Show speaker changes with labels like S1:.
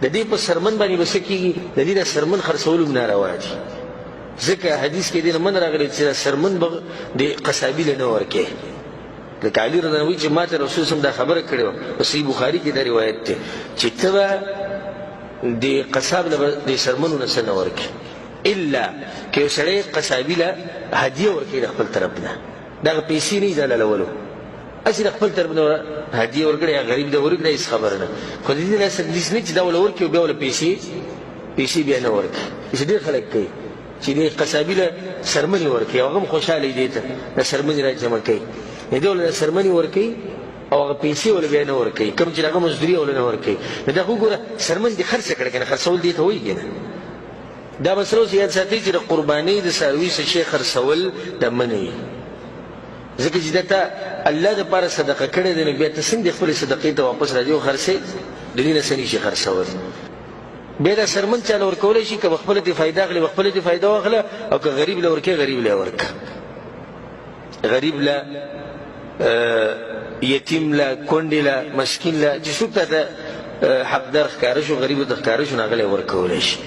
S1: د دې په سرمن باندې به څه کېږي؟ د دې د سرمن خرڅول هم ناروا دي، ځکه حدیث کې دې نه من راغلی چې دا سرمن به د قصابي له نه ورکې. لکه علي رضی الله عنه چې ماته رسول سم دا خبره کړې وه، په صحیح بخاري کې دا روایت دی چې ته به د قصاب له د سرمنو نه څه نه ورکې، الا که یو سړی قصابي له هدیه ورکوي د خپل طرف نه، دغه پیسې نه دي حلالولو، هسې د خپل طرف نه هدیه ورکړي یا غریب ته ورکړي، هېڅ خبره نه. خو د دې داسې حدیث نه چې دا وله ورکړي او بیا وله پیسې بیا نه ورکړي. داسې ډېر خلک کوي چې د قصابي له څرمنې ورکوي او هغه هم خوشحاله وي، دې ته د څرمنې را جمع کوي، نو دی له څرمنې ورکوي او هغه پیسې وله بیا نه ورکوي، کوم چې هغه مزدوري وله نه ورکوي. نو دا خو ګوره څرمن دې خرڅه کړه که نه، خرڅول دې ته وایي که نه. دا مسله اوس یاد ساتئ چې د قربانۍ د څاروي څه شی خرڅول دا منع وي، ځکه چې دا تا الله دپاره صدقه کړې ده، نو بیا ته څنګه خپلې صدقې ته واپس راځې او خرڅې؟ د دې نه څه نه شي خرڅول. بیا دا څرمن چا له ورکولی شي؟ که به خپله ترې فایده اخلي، به خپله ترې فایده واخله، او که غریب له ورکوې، غریب له یې ورکړه، غریب له، یتیم له، کونډې له، مسکین له، چې څوک تا ته حقدار ښکاره شو، غریب ته ښکاره شو، نو هغه له یې ورکولی شي.